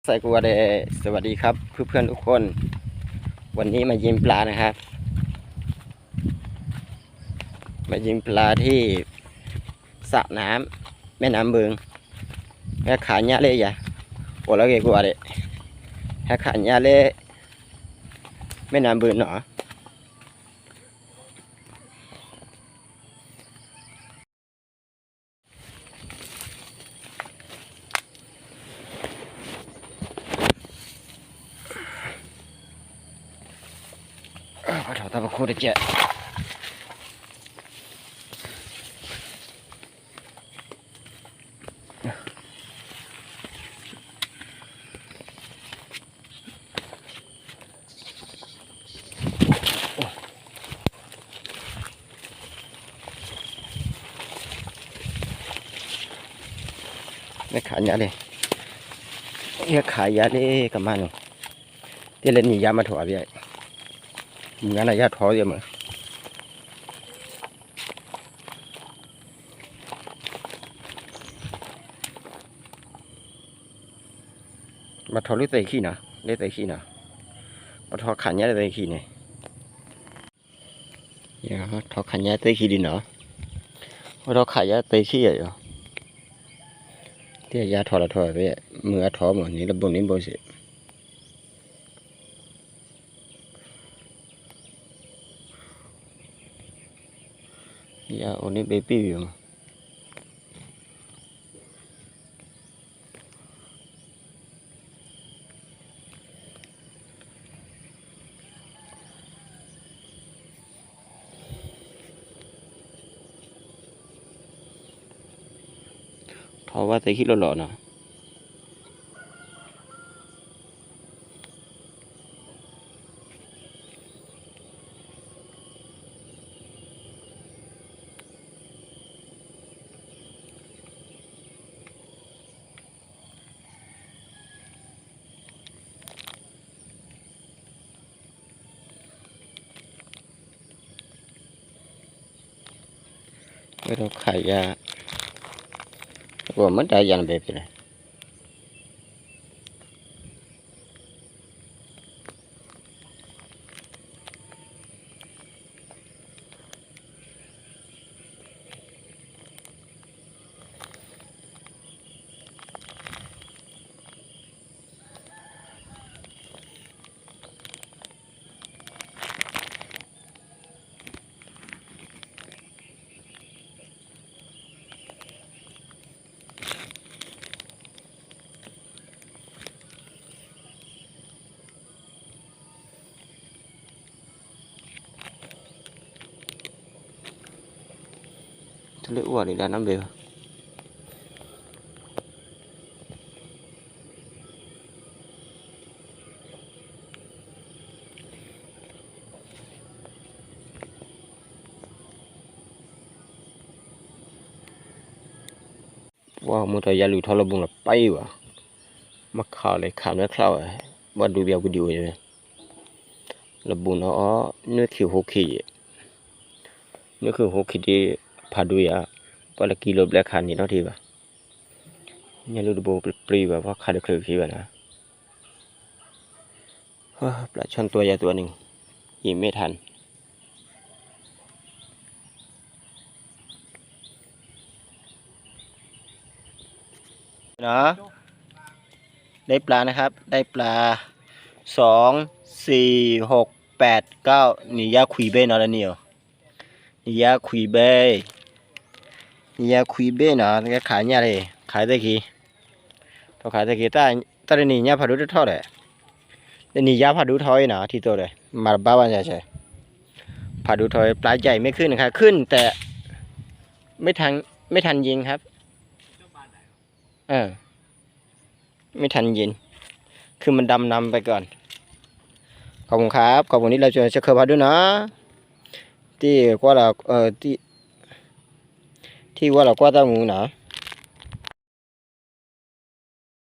สวัสดีครับเพื่อนๆทุกคน วันนี้มายิงปลานะครับ มายิงปลาที่สระน้ำแม่น้ำเบิง ဟဲခးညၣ်လၢယၤ အိၣ်လၢဂ့ၤကွၢ်ဒီး ဟဲခးညၣ်လၢ แม่น้ำเบิงเนาะ ပထီၣ်တၢ်ပခိၣ်တကဲး ဟဲခးညၣ်လံ ဟဲခးယၤလံကမၣ်န့ၣ် တ့ၢ်လၢနံၤယါမၤထီၣ်အဘၣ် နံၤယါနၤယါထီၣ်ယမ့ၢ် ဘၣ်ထီၣ်လၢသ့ၣ်ခံနီၤ လၢသ့ၣ်ခံနီၤ ဘၣ်ထီၣ်ခးညါလၢသ့ၣ်ခံန့ၣ် ထီၣ်ခးညါသ့ၣ်ခံဒံးနီၤ ဘၣ်ထီၣ်ခးညါသ့ၣ်ခံယၤ တ့ၢ်ယါထီၣ်လီၤထီၣ် မုၢ်အထီၣ်မ့ၢ်န့ၣ် လၢဘိၣ်န့ၣ်ဘိၣ်စ့ၢ် ယအိၣ်န့ၣ်ဘ့ၣ်ပံၣ်ဝံၤမး ထီၣ်ဝဲသ့ၣ်ခံလီၤလီၤနီၤ ဝဲဒီးခးယၤ အမ့ၢ်တၢ်ယၤန့ၣ်ဘဲဖဲလဲၣ် တလၢအိၣ်ဒံးဒၣ်နီတဘ့ၣ်ဘၣ် ပှၤမ့ၢ်တၢ်ယၤလုၢ်ထီၣ်လၢဘိၣ်လီၤပၢ်အံၤဘၣ် မ့ၢ်ခးလဲၤခးမ့ၢ်ချါဝဲ ဘၣ်ဒုးပယီၤဝံၤဒံးဝဲ လၢဘိၣ်နီၤအီၤ နွံခံဟိခံယဲၢ် နွံခံဟိခံဒံး ဖးဒိၣ်ယၤ ပှၤလၢကံလိဘျဲၣ်ခးန့ၣ်နီတထံၣ်ဘၣ် ညၣ်လုၢ်တဘိပျံၤဘၣ် ပှၤခးတချုးခံဘၣ်နီၤ ပျၢ်ဆီတူၤယၤသွဲန့ၣ် ယမ့ၢ်ထါန့ၣ် นะ ได้ปลานะครับ ได้ปลา สอง สี่ หก แปด เก้า นี่ย่าคุยเบ้เนาะแล้วนี่อ๋อ นี่ย่าคุยเบ้ นี่ย่าคุยเบ้เนาะ ก็ขายเนี่ยเลย ขายตะกี้ ထီၣ်ခးတက့ၤ တၢ်တနံၤညါဖးဒိၣ်တထီၣ်ဒီး တနံၤညါဖးဒိၣ်ထီၣ်အံၤနီၤ ထံသိးဒီး မၤတဘၣ်ဘၣ်ညါဆဲး ဖးဒိၣ်ထီၣ် ปลาใหญ่ไม่ขึ้นนะคะ ขึ้นแต่ ไม่ทัน ไม่ทันยิงครับ เออ ไม่ทันยิง คือมันดำนำไปก่อน ขอบคุณครับ ขอบคุณที่เราชวนเชื่อเคยพาด้วยนะ ที่ว่าเราเออที่ ที่ว่าเรากว่าเต้างูนะ